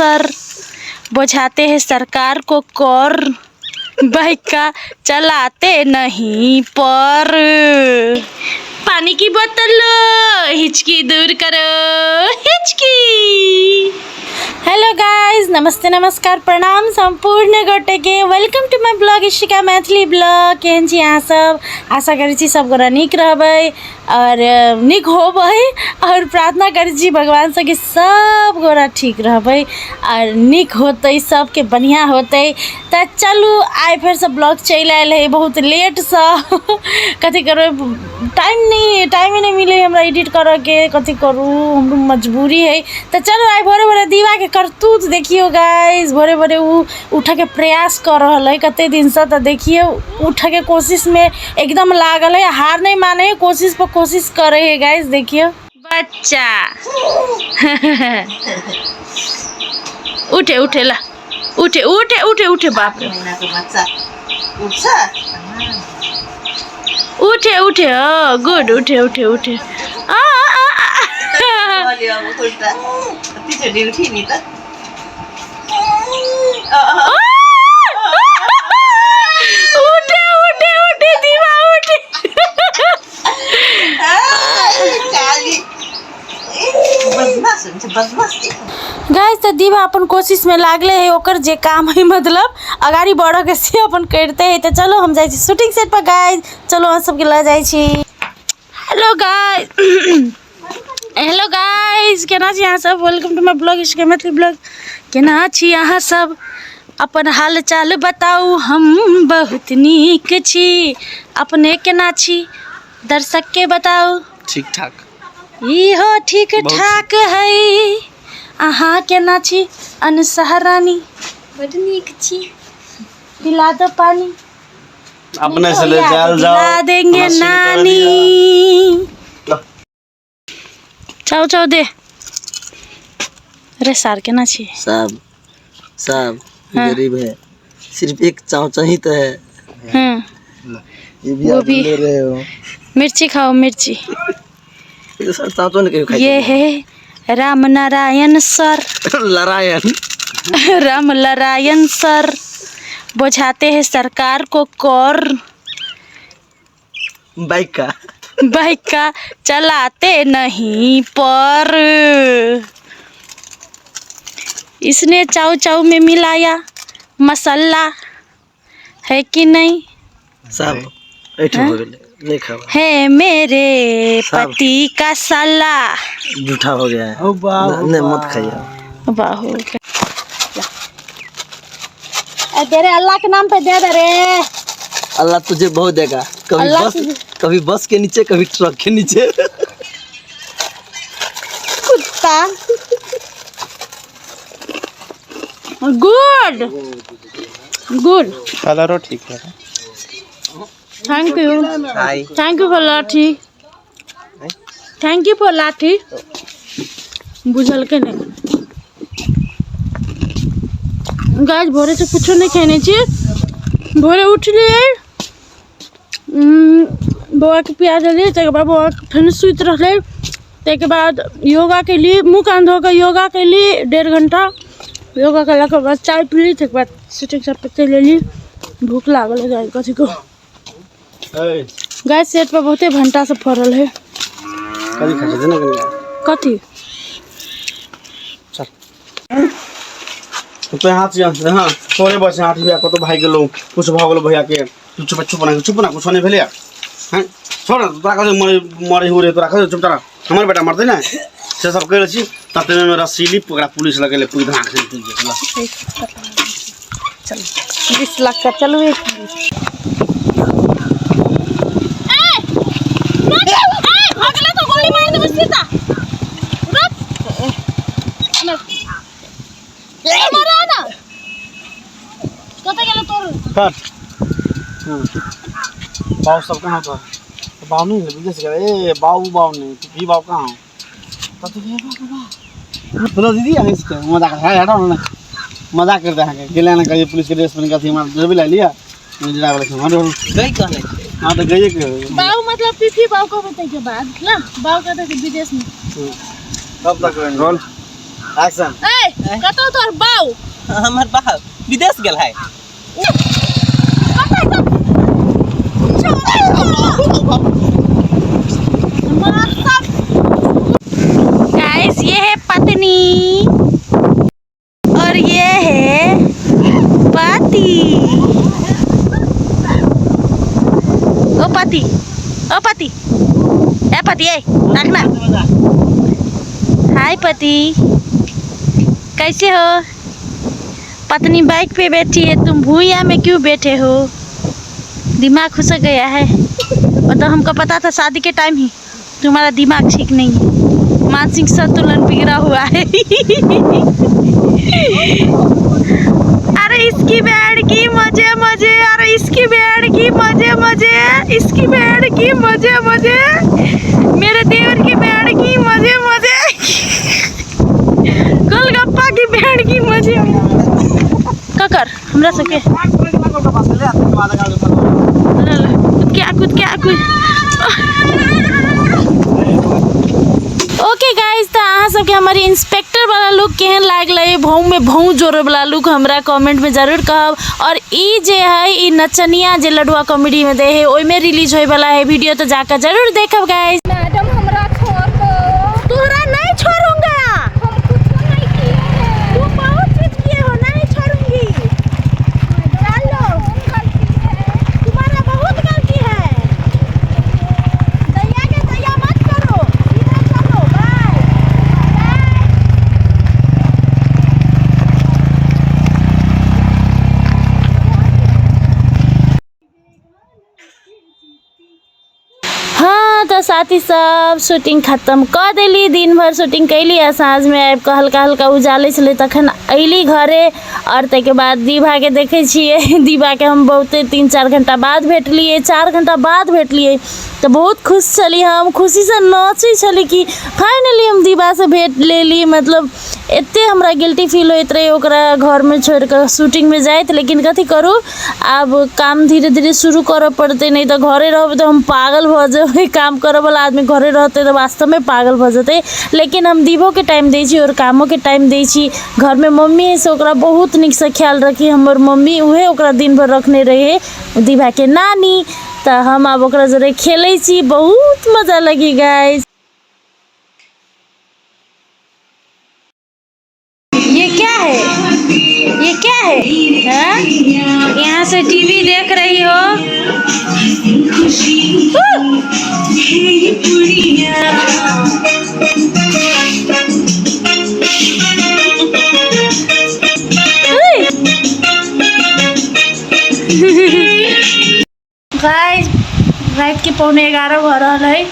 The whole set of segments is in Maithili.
सर, बुझाते हैं सरकार को कर, बाइक का चलाते नहीं पर। पानी की बोतल लो, हिचकी दूर करो हिचकी। हेलो गाइस, नमस्ते, नमस्कार, प्रणाम संपूर्ण गोटे के। Welcome to my blog Ishika Maithili blog. केहन छी अहाँ सब? आशा करै छी सब गोरा नीक रहबै और नीक होबै और प्रार्थना करै छी भगवानसँ कि सब गोरा ठीक रहबै और नीक होतै, सबके बढ़िआँ होतै। तऽ चलू आइ फेरसँ ब्लॉग चलि आयल है बहुत लेटसँ। कथी करबै, टाइम नहि, टाइमे नहि मिलै हमरा एडिट करऽके। कथी करू, हमरो मजबूरी है। तऽ चलू आइ भोरे भोरे दीवाके करतूत देखियौ गाइस। भोरे भोरे ओ उठऽके प्रयास कऽ रहल है कते दिनसँ। तऽ देखियौ, उठऽके कोशिशमे एकदम लागल है, हार नहि मानै है, कोशिश पर कोशिश करै है। गाइस देखियौ, बच्चा उठे उठे, ला उठे उठे उठे उठे, बाप रे। महिनाको बच्चा उठ्छ। उठे उठे, हो गुड, उठे उठे उठे। आ, आ, आ, आ। बल्यो अब खुट्टा कतिचोटि उठ्यो नि त। उठे उठे उठे, दीवा उठे। काली बदमास हुन्छ, बदमास। गाइस, तऽ दीवा अपन कोशिशमे लागले है। ओकर जे काम है, मतलब अगाडि बढ़ऽके, से अपन करिते है। तऽ चलो, हम जाइ छी शूटिंग सेट पर। गाइस चलो, अहाँ सबके लऽ जाइ छी। हेलो गाइस, हेलो गाइस, केना छी अहाँ सब? Welcome to my blog Ishika Maithili blog. केना छी अहाँ सब? अपन हाल चाल बताउ। हम बहुत नीक छी, अपने केना छी? दर्शक के बताउ। ठीक ठाक। इहो ठीक बहुत। ठाक है। अहाँ केना छी अनुसार रानी? बड नीक छी। पिला दो पानी। अपने से ले जाल जाओ। पिला देंगे। हमरा सीन कर नानी दिया। चाउ चाउ दे रे। सार, केना छी? साहब साहब। हाँ। गरीब है, सिर्फ एक चाव ही तो है। ये भी वो आप भी। ले रहे हो। मिर्ची खाओ, मिर्ची। ये तो सर चाव नहीं कभी खाई। ये है राम नारायण सर। लड़ायन। राम नारायण सर, बुझाते हैं सरकार को कर, बाइक का बाइक का चलाते नहीं पर। इसने चाउ चाउ में मिलाया मसाला, है कि नहीं? साहब ऐठ हो गए, नहीं खावा। है मेरे साहब। पति का साला। झूठा हो गया है। ओ बाप। नहीं, मत खाइए। बाहु तेरे अल्लाह के नाम पे दे दे रे। अल्लाह तुझे बहुत देगा, कभी अल्लाह बस तुझे- कभी बस के नीचे, कभी ट्रक के नीचे। कुत्ता, गुड गुड। कलरो ठीक है। Thank you. Hi. Thank you for लाठी, thank you for लाठी। बुझलकै नहि गाइस। भोरे से कुछो नहि खेने छी। भोरे उठलियै, बौआके पिया देलियै, ताहिके बाद बौआ फेर सुति रहलै। ताहिके बाद योगा केली, मुँह कान धो कऽ योगा केली। 1.5 घंटा योगा केलाके बाद चाय पीली। ताहिके बाद शूटिंग सब पे चलि एली। भूख लागल है गाइस। कथी को गाइस, सेट पर बहुते भंटा सब फड़ल है। कथी खाइ छै ना कनी। कथी? चल तो हाथ से हाँ तोरे बस हाथ भैया कतो भागि गेलौ, कुछ भऽ गेलौ भैया के। तू चुप चुप ना, चुप ना, कुछ नहीं भेलै हैं। छोड़ ना, तोरा कहै मरे मरे हो रे, तोरा कहै चुप तोरा, हमर बेटा मरतै ने से सब कहै छी। तते में रसीली ओकरा पुलिस लगेले, पुलिस धाक से निकलि गेलै। चलो, 20 लाख का। चलो, एक भगला तो गोली मार देबो सीधा। रुक ए, मारा ना, कतऽ गेलो तोर? काट। हाँ, बाऊ सब कहाँ पर? बाऊ नहीं है, विदेश गए। ए बाऊ, बाऊ नहीं, तू भी बाऊ कहाँ हो? तब तो बोलो दीदी, हंस के मजाक है, हटाओ ना, मजाक करते हैं। गेले ना कहिए पुलिस के ड्रेस पहन के अथी हमरा डरबी ला लिया ड्राइवर से हमारे। गई कहले। हाँ तो गए के। बाऊ मतलब पीपी बाऊ को बताई के बाद ना बाऊ कहते कि विदेश में। कब तक रोल? एक्शन। ए कतौ तोहर बाऊ? हमर बाप विदेश गेल है। गाइस ये है पत्नी और ये है पति। ओ पति, ओ पति, ए पति, ए रखना। हाय पति, कैसे हो? पत्नी बाइक पे बैठी है, तुम भूया में क्यों बैठे हो? दिमाग घुस गया है। और तो हमको पता था शादी के टाइम ही तुम्हारा दिमाग ठीक नहीं है, मानसिक संतुलन बिगड़ा हुआ है। अरे इसकी भेड़ की मजे मजे, अरे इसकी भेड़ की मजे मजे, इसकी भेड़ की मजे मजे, मेरे देवर की भेड़ की मजे मजे, गोलगप्पा की भेड़ की मजे। ककर हमरा सबके कूद के आ कूद। ओके गाइस, तो अहाँ सबके हमारे इंस्पेक्टर वाला लुक केहन लागलै, भौ में भौ जोड़े वाला लुक हमरा कमेंट में जरूर कहब। और ई जे है ई नचनिया जे लडुआ कॉमेडी में दे है ओइमे रिलीज होय वाला है वीडियो, तो जाकर जरूर देखब गाइस। मैडम हमरा छोड़ दो। तोहरा नहीं छोड़ूंगा, हम कुछ नहीं किए हैं। तू बहुत चीज किए हो, नहीं छोड़ूंगी। चलो, गलती है तुम्हारा बहुत गलती है। दैया के दैया मत करो, सीधा चलो। Bye bye. हाँ तो साथी सब शूटिंग खत्म कऽ देली, दिन भर शूटिंग कैली आ साँझमे आबि कऽ हल्का हल्का उजालै छलै तखन अयली घरे। और ताहिके बाद दीभाके देखै छियै, दीभाके हम बहुते 3-4 घंटा बाद भेटलियै, 4 घंटा बाद भेटलियै तऽ बहुत खुश छली हम, खुशीसँ नाचै छली कि फाइनली हम दीभासँ भेट लेली। मतलब एते हमरा गिल्टी फील होइत रहै ओकरा घरमे छोड़िकऽ शूटिंगमे जाइत, लेकिन कथी करू आब काम धीरे धीरे शुरू करऽ पड़तै, नहि तऽ घरे रहबै तऽ हम पागल भऽ जेबै। काम करऽवला आदमी घरे रहतै तऽ वास्तवमे पागल भऽ जेतै। लेकिन हम दीभोके टाइम दै छी और कामोके टाइम दै छी। घरमे मम्मी है से ओकरा बहुत नीकसँ ख्याल रखी, हमर मम्मी उहे ओकरा दिन भरि रखने रहै, दीभाके नानी। तऽ हम आब ओकरा जोरे खेलै छी, बहुत मजा लगी गाइस। ये क्या है, ये क्या है? हाँ? यहाँ से टीवी देख रही हो। गाइस रात के 10:45 भऽ रहल है,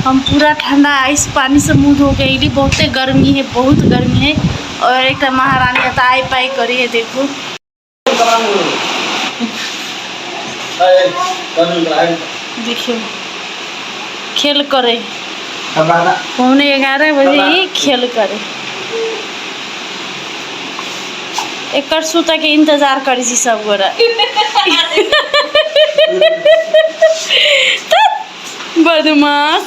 हम पूरा ठंडा आइस पानी से मुँह धो के अयली। बहुते गर्मी है, बहुत गर्मी है। और एक महारानी एतऽ आइ पाइ करी है, देखू। देखियौ खेल करे, 10:45 बजे ही खेल करे। एकर सुतऽ के इंतजार करै छी सब गोरा। बदमाश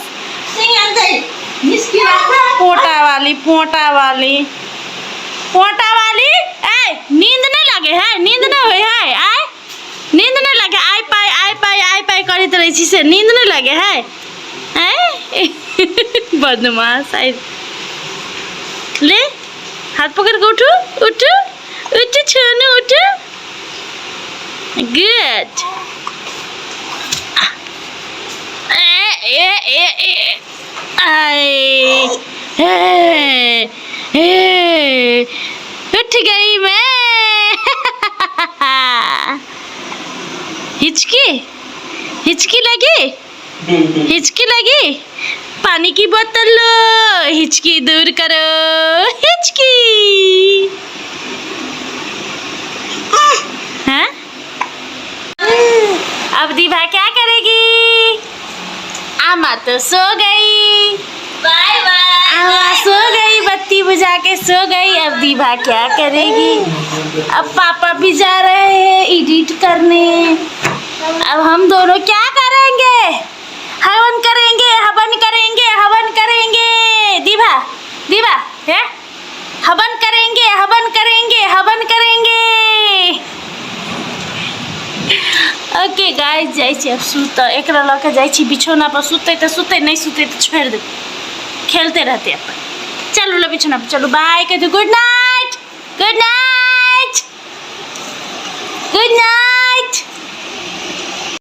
पोटा वाली, पोटा वाली, पोटा वाली। ए नींद नहीं लगे है, नींद नहीं होय है, आय नींद नहीं लगे, आइ पाइ आइ पाइ आइ पाइ करैत रहै छी से नींद नहीं लगे है। ए बदमाश, आइ ले हाथ पकड़ के उठू उठू उठू छोनू उठू। गुड। ए ए ए ए आए हे हे उठ गई मैं। हिचकी हिचकी लगी, हिचकी लगी। पानी की बोतल लो, हिचकी दूर करो, हिचकी। हाँ अब दीभा क्या करेगी? आमा तो सो गई, बाय बाय। आमा सो गई, बत्ती बुझा के सो गई। अब दीभा क्या करेगी? अब पापा भी जा रहे हैं एडिट करने। अब हम दोनों क्या करेंगे? हवन करेंगे, हवन करेंगे, हवन करेंगे। दीभा दीभा है ओके गाइस, जाइ छी आब सुतऽ। एकरा लऽ कऽ जाइ छी बिछौना पर। सुतै तऽ सुतै, नहि सुतै तऽ छोड़ि देबै, खेलते रहतै अपन। चलू लो बिछौना पर चलू। बाय कहि दू। Good night, good night, good night.